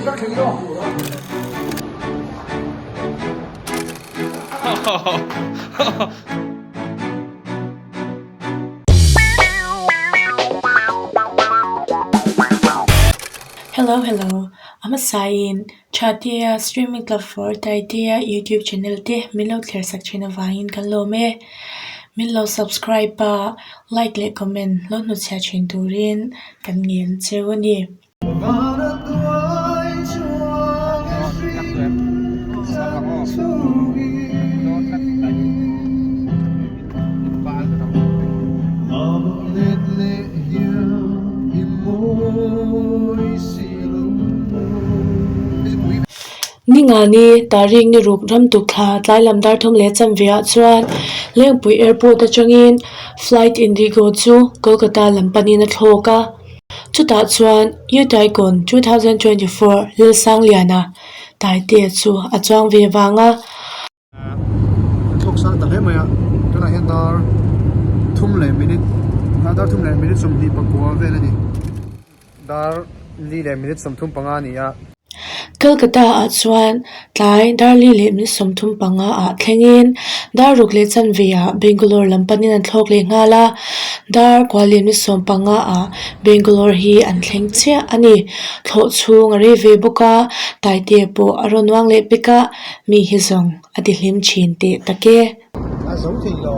Hello hello a hmasain Thatea Streaming Club for Taitea YouTube channel te min lo thlir sak thin avangin kan lawm e. Min lo subscribe a, like leh comment lo hnutchhiah thin turin kan ngen cheu a ni. Ningani Tarik ni ruk ram tuk thla tlai lam dar thum leh chanve ah chuan Lengpui Airport atangin Flight Indigo chu Kolkata lam panin a thlawk a. Chutah chuan Utaicon 2024 Lalsangliana Taitea chu a chuang ve vang a. Kan thlawk sang ta hle mai a, tunah hian dar thum leh minute dar thum leh minute sawmhnih pakua vel a ni. Dar li leh minute sawmthum panga a ni a. Kolkata ah chuan tlai dar li leh minute 35 ah thlengin dar ruk leh chanve ah Bangalore lam panin an thlawk leh nghal a, dar kua leh minute 15 ah Bangalore hi an thleng chiah a ni. Thlawh chhung a rei ve bawk a, Taitea pawh a rawn uang leh pek a. Mi hi zawng a ti hlim thin teh tak e. A zo thei lo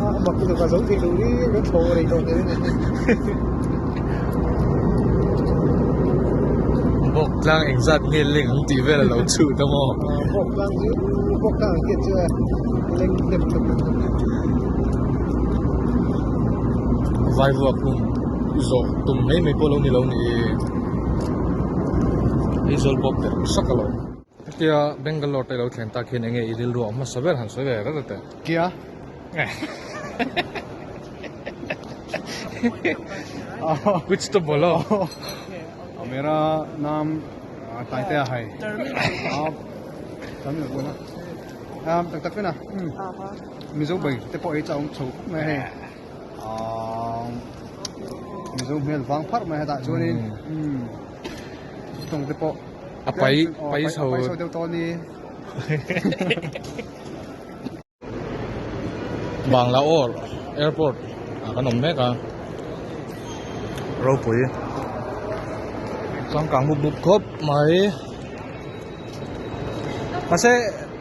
a mak lutuk a zo thei lo ri kan thlawh rei tawh hle a ni. Bawk tlang engzat nge leng ang tih vel a lo chhut a maw? Bawk tlang chu bawk tlang ang khian chu a leng hnem hlawm hlawm hlawm. Vai vuak hlum zawh tum mai mai pawh lo ni lo ni. Aizawl pawh perh sak a lo. Hetia Bangalore te lo thlen tak hian enge i rilru a hmasa ber han sawi ve rat rat e. Kia? Kuch to bolo. Mera naam Taitea hai. Tak tak vena. Mizo bai te pawh ei chauh chho khawp mai hei. Mizo hmel vang pharh mai hetah chuanin tawng te pawh a pai pai chho pai chho deuh tawh a ni. Bangalore airport ah kan awm mek a ropui changkang mup mup khawp mai mahse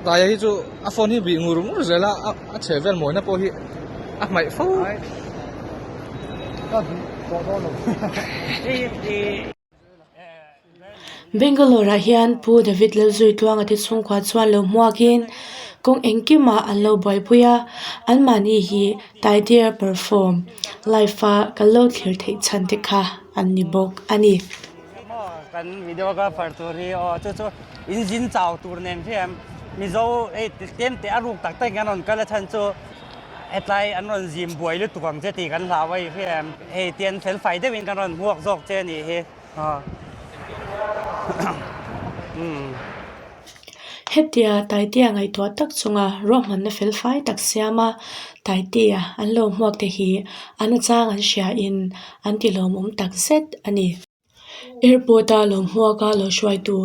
taia hi chu a phone hi bih ngur ngur zel a a chheh vel mawina pawh hi a hmaih fo. Bangalore ah hian Pu David Lalzuitluanga te chhungkua chuan lo hmuakin kawng engkimah an lo buaipui a, anmahni hi Taitea perform live a kan lo thlir theih chhan te kha an ni bawk a ni. Kan videographer tur hi aw chu chu in zin chau tur nen hi em Mizo hei tlem te a ruk tak tak in an rawn kal a chhan chu hetlai an rawn zim buai lutuk ang che tih kan hlau a hi em hei tian fel fai deuh in kan rawn hmuak zawk che a nih hi aw umm. Hetia Taitea ngaihtuah tak chunga ruahmanna fel fai tak siama Taitea an lo hmuak te hi an achang an hria in an ti lawmawm tak zet a ni. Airport a lo hmuak a lo hruaitu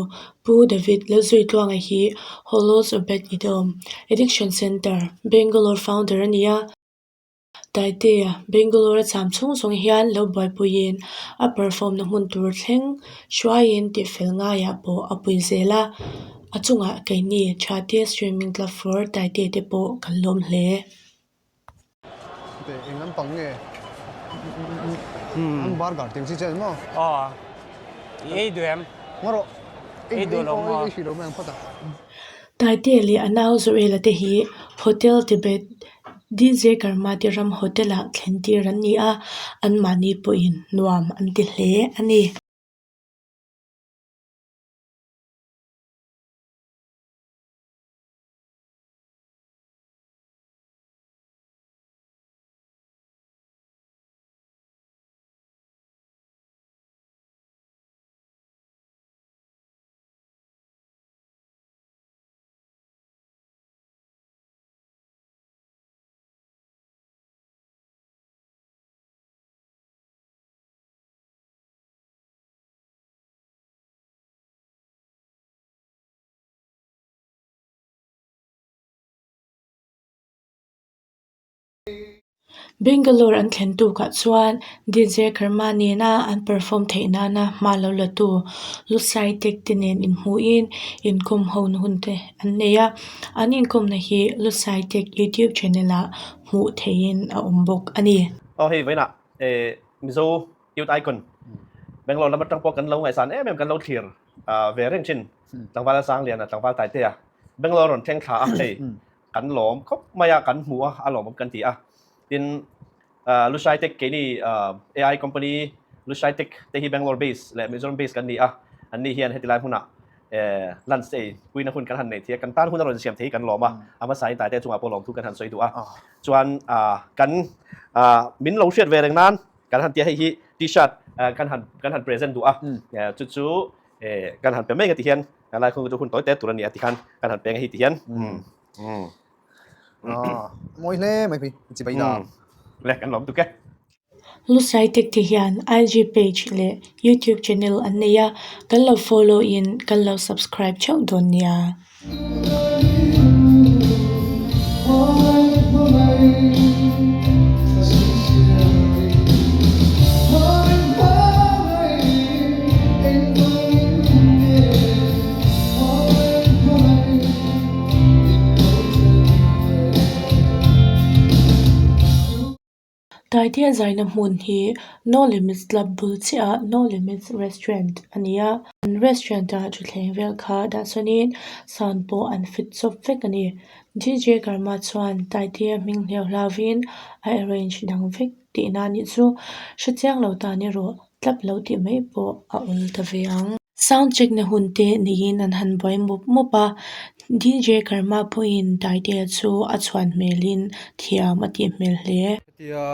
Pu David Lalzuitluanga hi Holos Obed Edom Addiction Centre, Bangalore founder a ni a. Taitea, Bangalore a cham chhung zawng hian lo buaipuiin a perform na hmun tur thleng hruaiin tihfel ngaiah pawh a pui zel a, a chungah keini Thatia Streaming Club for Taitea te pawh kan lawm hle. Eng lampang nge an burger tih ang chi che ani maw? Aw, i ei duh em? Ngaw rawh, ei duh lo maw? Ei hrih lo mai ang phawt a. Taitea leh a nau Joel-a te hi Hotel Tibet DJ Karma te ram hotel-ah thlen tir an ni a, anmahni pawhin nuam an ti hle a ni. Bangalore an thlen tukah chuan DJ Karma nena an perform theih nana hma lo la tu Lusai Tech te nen inhmuhin inkawm ho na hun te an nei a, an inkawmna hi Lusai Tech YouTube channel ah hmuh theihin a awm bawk a ni. Aw hei vawiinah Mizo Youth Icon Bangalore lam atang pawh kan lo ngaihsan em em kan lo thlir ve reng thin tlangval a sang lian a tlangval Taitea Bangalore rawn thleng thla a hei kan lawm khawp mai a, kan hmu a, a lawmawm kan ti a. Tin, Lushai Tech keini AI company Lushai Tech te hi Bangalore base leh Mizoram base kan ni a, an ni hian heti lai hmunah lunch te ei puina hun kan han nei thei a, kan tan hun a rawn siam thei hi kan lawm a, a hmasa in Taite chungah pawh lawmthu kan han sawi duh a. Chuan kan min lo hriat ve reng nan kan han tia hei hi t-shirt kan han kan han present duh a, chu chu kan han pe mai nga ti hian Helai khung chu hun tawi te tur a ni a tikhan kan han peng a hi ti hian. Mawi hle mai pui chi bai la. Le kan lawm tuk e. Lusai Tech te hian IG page leh YouTube channel an nei a, kan lo follow in kan lo subscribe theuh dawn nia. Taitea zaina hmun hi No Limits Club bul chiah ah No Limits Restaurant a ni a, an restaurant ah thutthleng vel kha dah sawnin sound pawh an fit chawp vek a ni. DJ Karma chuan Taitea hming hliau hlauvin a arrange dang vek tihna a nih chu hrechiang lo tan erawh tlap lo tih mai pawh a awl ta ve ang. Sound check na hun te neiin an han buai mup mup a, DJ Karma pawhin Taitea chu a chhuan hmelin thiam a tih hmel hle. Hetia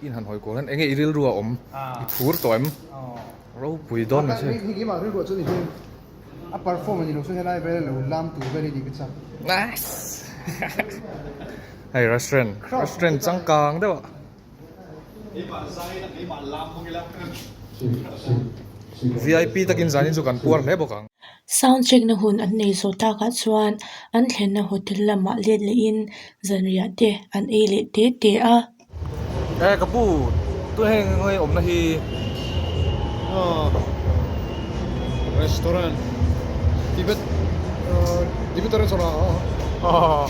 in han hawi kual hian enge i rilru a awm? I phur tawh em? Ropui dawn mai se. Hei keimah rilru ah chuan i hlim. A perform a ni lo chu helai vel lo lam tur vel hi ni ka chak. Nice! Hei restaurant, restaurant changkang deuh a. Vip takin zanin chu kan puar hle bawk ang. Sound check na hun an nei zawh takah chuan an thlenna hotel lamah let lehin zanriah te an ei leh te te a. E ka pu, tun heng nge awmna hi? Aw, restaurant Tibet Tibet restaurant aw.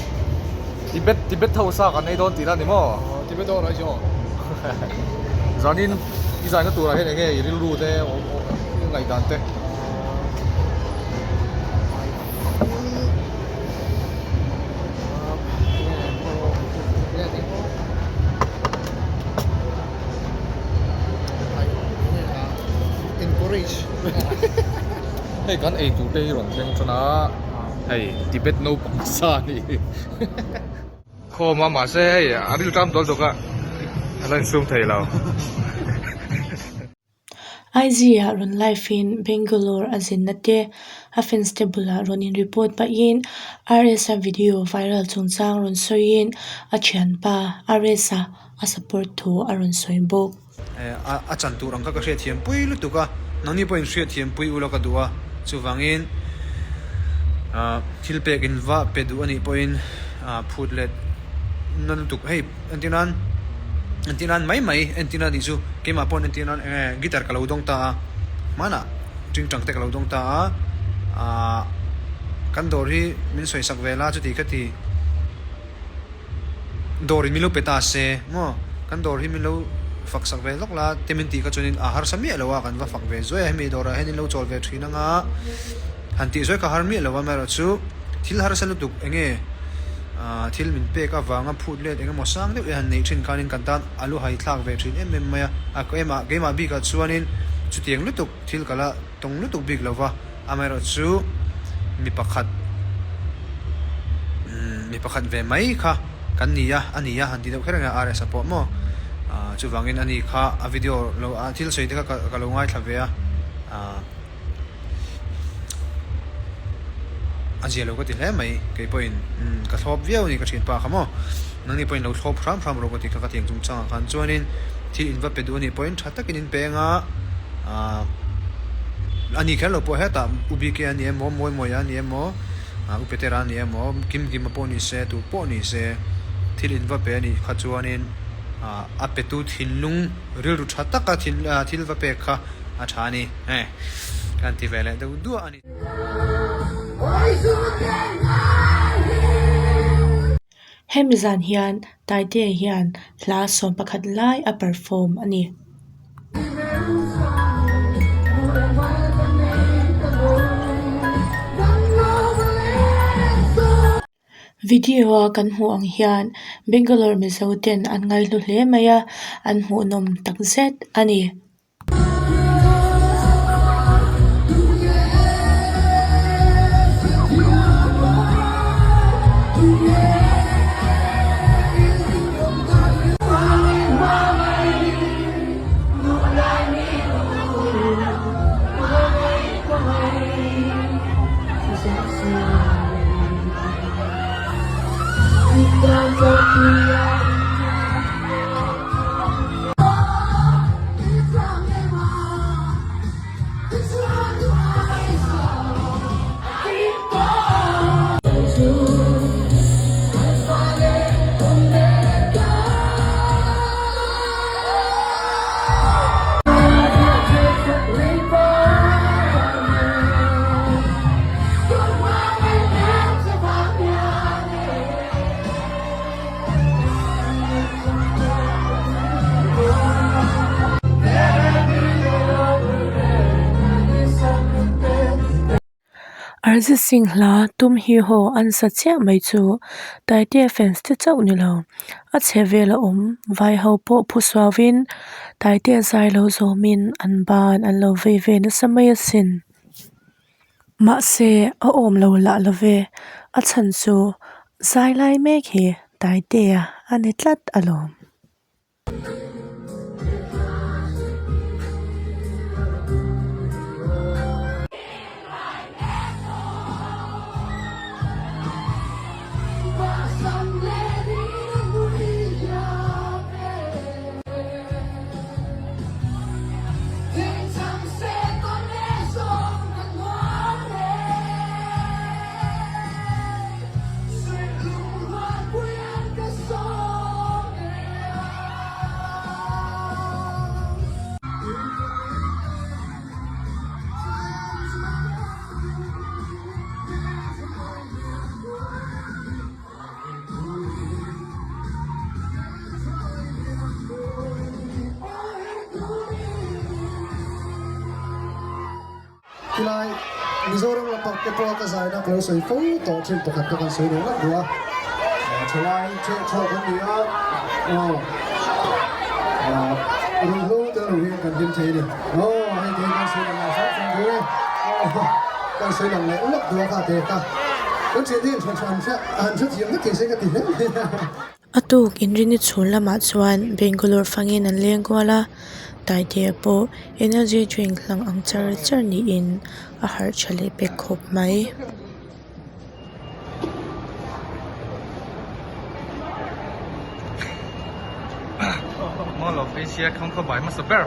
Tibet Tibet ho sa kan ei dawn tihna a ni maw? Tibet ho rice aw. Zanin i zaina turah hian enge i rilru te i ngaihdan te? Encourage. Hei kan ei tur te hi rawn thleng tan a, hei Tibet naupang sa a ni. Khawm a mahse hei a riltam dawl zawk a, a la insum thei lo. IG-ah rawn live in Bangalore a zinna te a fans te bulah rawn in report pahin RS-a video viral chungchang rawn sawiin a thianpa RS-a a support thu a rawn sawi bawk. A chan tur ang kha ka hriatthiam pui lutuk a, nangni pawhin hriatthiam pui ula ka duh a, chuvangin thil pek in va pe duh anih pawhin phut let na lutuk hei entir nan entir nan mai mai entir nan tih chu keimah pawhin entir nan eng nge guitar ka lo dawng ta a hmanah tingtang te ka lo dawng ta a ahh kan dawr hi min sawi sak vel a chuti kha ti. Dawr in min lo pe ta se maw kan dawr hi min lo fak sak ve lawk la te min tih kha chuanin a harsa miah lo a kan va fak ve zuai a hemi dawrah hian in lo chawl ve thin anga han tih zuai kha har miah lo a amaherawhchu thil harsa lutuk eng nge ah thil min pek avanga phut let eng emaw sang deuh e han neih thin khanin kan tan a lu hai thlak ve thin em em mai a a keimah keimah bikah chuanin chutiang lutuk thil ka la tawng lutuk bik lo va. Amaherawhchu mi pakhat mi pakhat ve mai kha kan ni a, a ni a han ti deuh kher ang a RS a pawh maw chuvangin ani kha a video lo a thil sawi te kha ka lo ngaithla ve a a zia lo ka ti hle mai kei pawhin ka thlawp viau a ni ka thianpa kha maw nangni pawhin lo thlawp hram hram rawh ka ti kha ka tiang chungchangah khan chuanin thil in va pe duh anih pawhin tha takin in peng a ahh a ni kher lo pawh hetah U BK a ni emaw Mawi Mawia a ni emaw ah U Petera a ni emaw Kim Kima pawh ni se tu pawh ni se. Thil in va pe a nih kha chuanin a petu thinlung rilru tha taka thil va pek kha a tha a ni hei kan ti ve leh deuh duah a ni. Hemi zan hian Taitea hian hla 11 lai a perform a ni. Video a kan hmuh ang hian Bangalore Mizo ten an ngaihlu hle mai a an hmuhnawm takzet a ni. Arijit Singh hla Tum Hi Ho an sa chiah mai chu Taitea fans te chauh ni lo a chhe vel a awm vai ho pawh phu suau in Taitea zai lo zawm in an ban an lo vei ve nasa mai asin. Mahse a awm lo lah lo ve a chhan chu zai lai mek hi Taitea a ni tlat alawm. Khilai Mizoram lampang te pawha ka zaina ka lo sawi fo tawh thin pakhat kha kan sawi leh lawk duh a, thalai theuh theuh kan ni a, aw ruihhlo te lo hian kan hlim thei a ni, aw hei te hi kan sawi lang leh hram hram tur e, aw kan sawi lang leh lawk duh a kha te kha kan thian te hian tha tha an hrethiam vek thei se ka ti hle mai a. A tuk inrini chhun lamah chuan Bangalore fangin an leng kual a, Taitea pawh energy drink hlang ang char char niin a harh tha leh pek khawp mai. Mall of Asia khamkhaw bai hmasa ber.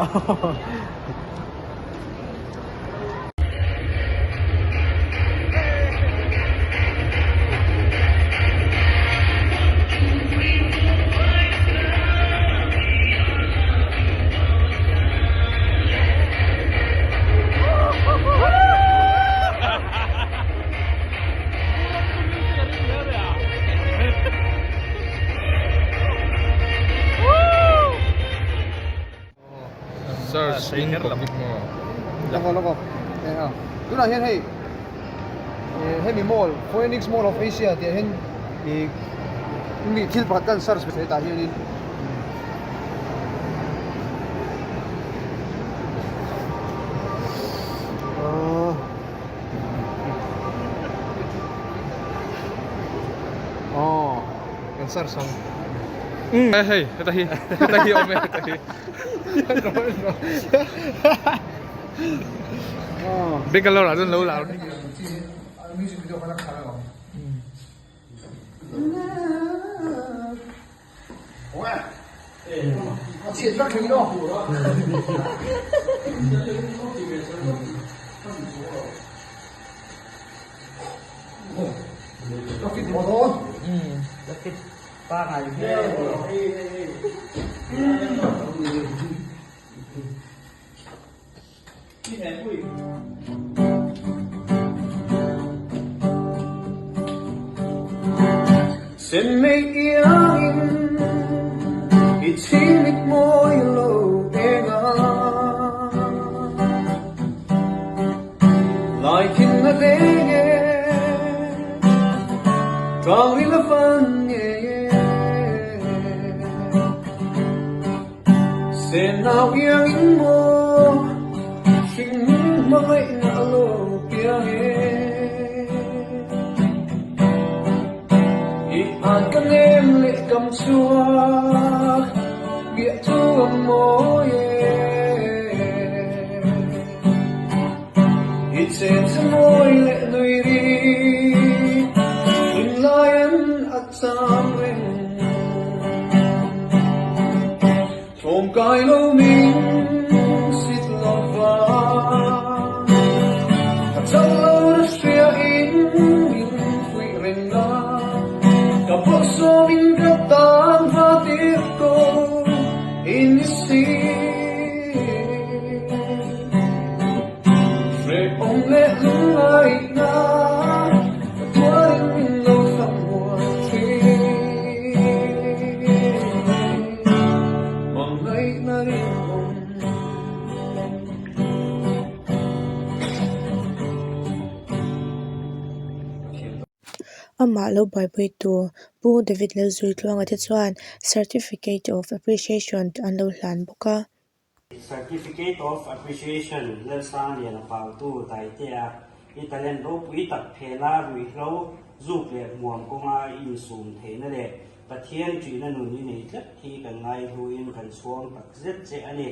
Search in public maw? Lawk aw lawk aw eh a tunah hian hei eh hemi mall Phoenix Mall of Asia tih ah hian ih mi thil pakhat kan search ve tah hianin ahh aw kan search ang. Hei heta hi heta hi awm e heta hi. Bangalore ah chuan lo lar Pangai hle a ni. Senmei iangin i chhingmit mawi lo eng a. Lai thin a deng e, tlang ril a fan ngei e. Sen nau iangin maw, hringnun hmangaihna a lo piang e. I an ka nem leh kam chhuak, piah thu a mawi e. I chen chu mawi leh nui ri, hlimlai an a cham reng. Thawm kai lo min sit lo va, ka chauh lo na hria in min fuih reng a, ka bawlhsawm in ka tan va tir ko in i si. Hrehawm leh lungngaihna ka tuarin min lo thlang mual thin. Hmangaihna rinawm. Amah lo buaipuitu Pu David Lalzuitluanga te chuan Certificate of Appreciation an lo hlan bawk a. Certificate of Appreciation Lalsangliana Pautu Taitea i talent ropui tak phena ruihhlo zuk leh hmuam kawnga i insum theihna leh Pathian ṭihna nun i nei tlat hi kan ngaihluin kan chhuang tak zet che a ni.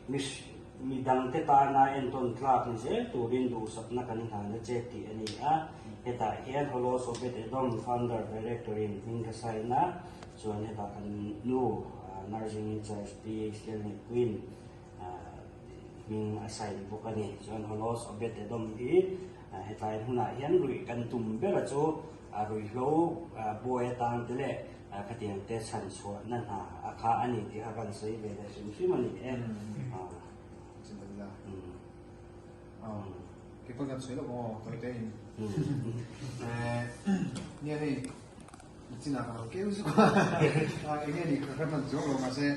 Mi dangte tana entawn tlak ni zel turin duhsakna kan hlana che tih a ni a. Hetah hian Holos Obed Edom Founder Director in hming ka sign a, chuan hetah kan nu Nursing in charge PH Lalneihpuiin hming a sign bawk a ni. Chuan Holos Obed Edom hi hetlai hmunah hian ruih kan tum ber a chu ruihhlo buai atan te leh khatiang te chhan chhuahna hna a kha a ni tih kha kan sawi ve leh hrim hrim a ni e. Keipawh hian sawi loh aw tawite in. Nia hei. Chinah ka lo keu zuk a, eng nge nih ka hre hman chuang lo mahse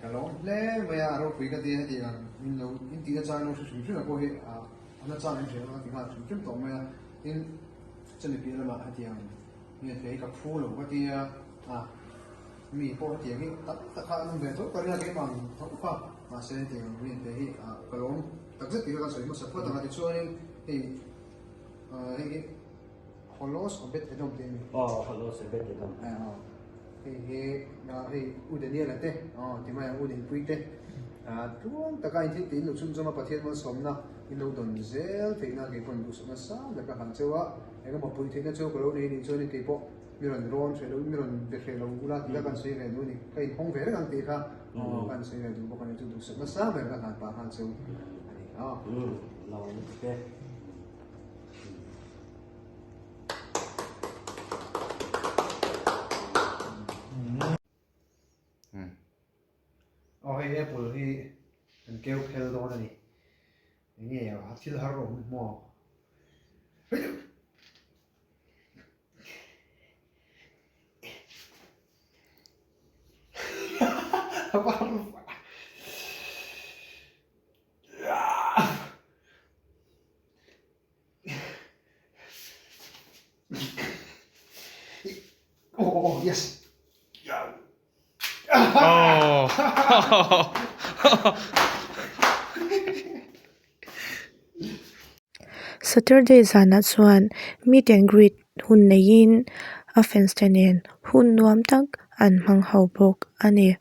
ka lawm hle mai a, a ropui ka ti a heti ang min lo in tihna chang lo hre hrim hrim a pawh hi a na chang in hria ka ti nghal hrim hrim tawh mai a, tin chumi piah lamah heti ang nge thei hi ka phu lo ka ti a, a mi pawh heti ang hi tam tak kha an awm ve tho ka ring a keimah ang tho kha mahse heti ang nge thei hi ka lawm takzet tih kha ka sawi hmasa phawt ang a tichuanin hei hei hi. Holos Obed Edom tih a ni. Aw, Holos Obed Edom. Aw, hei hi hei U Daniel-a te, aw ti mai ang U Dinpuii te, tluang taka in thil tih in lo chhunzawm a, Pathian malsawmna in lo dawn zel theih nan kei pawhin duhsakna sang ber ka hlan cheu a, engemaw puih theihna chu ka lo nei anih chuanin kei pawh mi rawn rawn hreh lo in mi rawn be hreh lo ula tih kha kan sawi ve duh a ni, ka inhawng ve reng ang tih kha aw kan sawi ve duh bawk a ni chu duhsakna sang ber ka hlan pah nghal cheu a ni aw. Lo lutuk e. Aw hei apple hi kan keu phel dawn a ni eng nge a thil har awm maw Oh, yes. Oh. Saturday zanah chuan meet and greet hun neiin a fans te nen hun nuam tak an hmang ho bawk a ni.